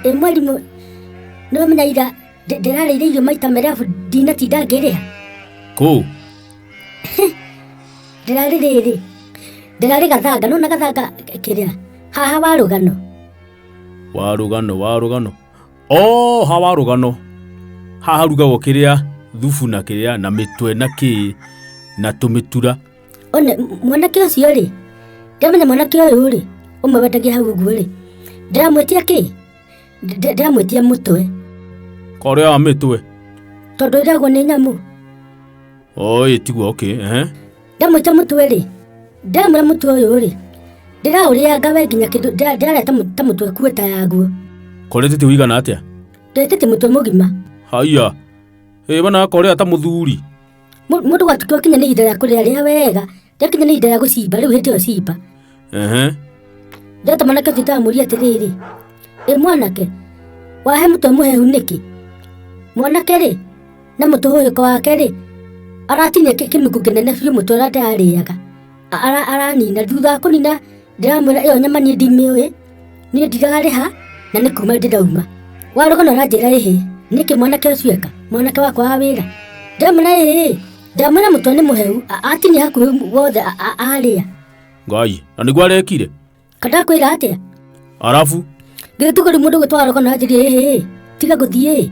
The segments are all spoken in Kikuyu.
Ĩ mwarimũ, nĩwamenya ira ndĩrarĩire irio maita merĩ arabu ndinatinda ngĩrĩha. Kũ? Ndĩrarĩ rĩrĩ, ndĩrarĩ Gathanga, nĩwona Gathanga kĩrĩa, haha wa rũgano. Wa rũgano, wa rũgano. Oh, ha wa rũgano. Haha harugagwo kĩrĩa thubu na kĩrĩa na mĩtwe na kĩ na tũmĩtura. One mwanake ũcio rĩ, ndĩramenya mwanake ũyũ rĩ, ũmwe wendagia hau ũguo rĩ, ndĩramwĩtia kĩ? Ndĩramwĩtia mũtwe. Korĩa wa mĩtwe. Tondũ ĩragwo nĩ nyamũ. Oh, ĩ tiguo, okay, ehe. Ndamwĩtia mũtwe rĩ, ndĩramwĩra mũtwe ũyũ rĩ, ndĩraũrĩanga we nginya kĩndũ ndĩrarĩa ta mũtwe kuota yaguo. Korĩtĩtie ũigana atĩa? Ndetĩtie mũtwe mũgima. Haiya. Ĩ bana korĩa ta mũthuri. Mũndũ gwatuka kinya nĩ ihinda rĩa kũrĩa rĩa wega, rĩakinya nĩ ihinda rĩa gũcimba, rĩu hĩndĩ ĩyo cimba. Ehe. Ndeta mwanake ũcio ndamũria atĩrĩrĩ, ĩ mwanake, wahe mũtwe mũhehu nĩkĩ? Mwanake rĩ, na mũtũhũhĩko wake rĩ, aratinia kĩnungu kĩnene biũ mũtwe ũrĩa ndĩrarĩaga. Aranina, thutha wa kũnina ndĩramwĩra ĩyo nyama niĩ ndimĩũĩ, niĩ ndirarĩha na nĩ kuma ndĩrauma. Warũgano aranjĩra ĩhĩ, nĩkĩ mwanake ũcio eka, mwanake wakwa wa wĩra. Ndĩramwĩra ĩĩ, ndĩramwĩra mũtwe nĩ mũhehu, atinia hakuhĩ wothe arĩa. Ngai, na nĩguo arekire? Kandakwĩra atĩa? Arabu? Ngĩtuga rĩu mũndũ gwĩtwo Warũgano anjĩrire ĩhĩ, tiga gũthiĩ.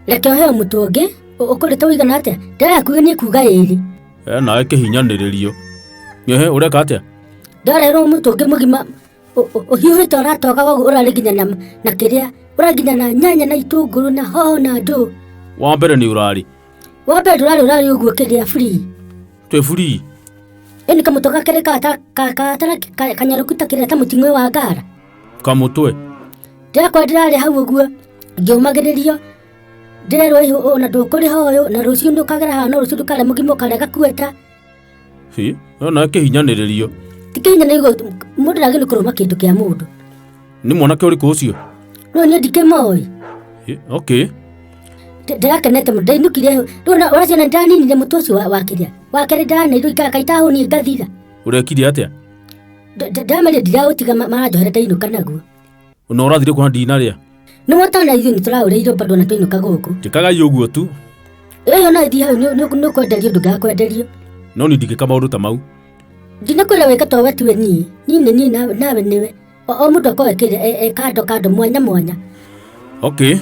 Reke ũheo mũtwe ũngĩ, ũkũrĩte ũigana atĩa? Ndĩrakuga niĩ kuga ĩrĩ. E nawe kĩhinyanĩrĩrio. Ehe, ũreka atĩa? Ndarerwo mũtwe ũngĩ mũgima ũhiũhĩte ũratoga ũguo ũrarĩ nginya na kĩrĩa, ũrarĩ nginya na nyanya na itũngũrũ na hoho na ndũ. Wa mbere nĩ ũrarĩ? Wa mbere ndũrarĩ ũrarĩ ũguo kĩrĩa free. Twĩ free. Ĩni kamũtwe gakerĩ kanyarũku ta kĩrĩa ta mũting'oe wa ngara. Kamũtwe? Ndĩrakora ndĩrarĩ hau ũguo ngĩũmagĩrĩrio ndĩrerwo ĩhũ ona ndũkũrĩha ũyũ na rũciũ ndũkagera haha no rũciũ ndũkarĩa mũgima ũkarĩa gakueta. Hĩ, no nawe kĩhinyanĩrĩrio. Ti kĩhinyanĩrĩrio mũndũ ndagĩrĩirwo nĩ kũrũma kĩndũ kĩa mũndũ. Nĩ mwanake ũrĩkũ ũcio? No niĩ ndikĩmoĩ. Hĩ, okay. Ndĩrakenete mũno ndainũkire rĩu ona ũraciona ndĩraninire mũtwe ũcio wa kĩrĩa wa kerĩ ndĩraneirwo ikara kaitahũniĩ ngathira. Ũrekire atĩa? Ndĩrameria ndiraũtiga maranjohera ndainũka naguo. Na ũrathire kuona ndinarĩa? Nĩ wotana ithuĩ nĩ tũraũrĩirwo bado ona twainũka gũkũ. Njĩkagai ũguo tu. Ĩyo no ĩthiĩ hau nĩ ũkwenderio ndũngĩaga kwenderio. No niĩ ndingĩka maũndũ ta mau. Ndinakwĩra wĩke to we tiwe niĩ. Niĩ nĩ niĩ nawe nĩwe. O mũndũ akorwo ekĩre e kando kando mwanya mwanya. Okay.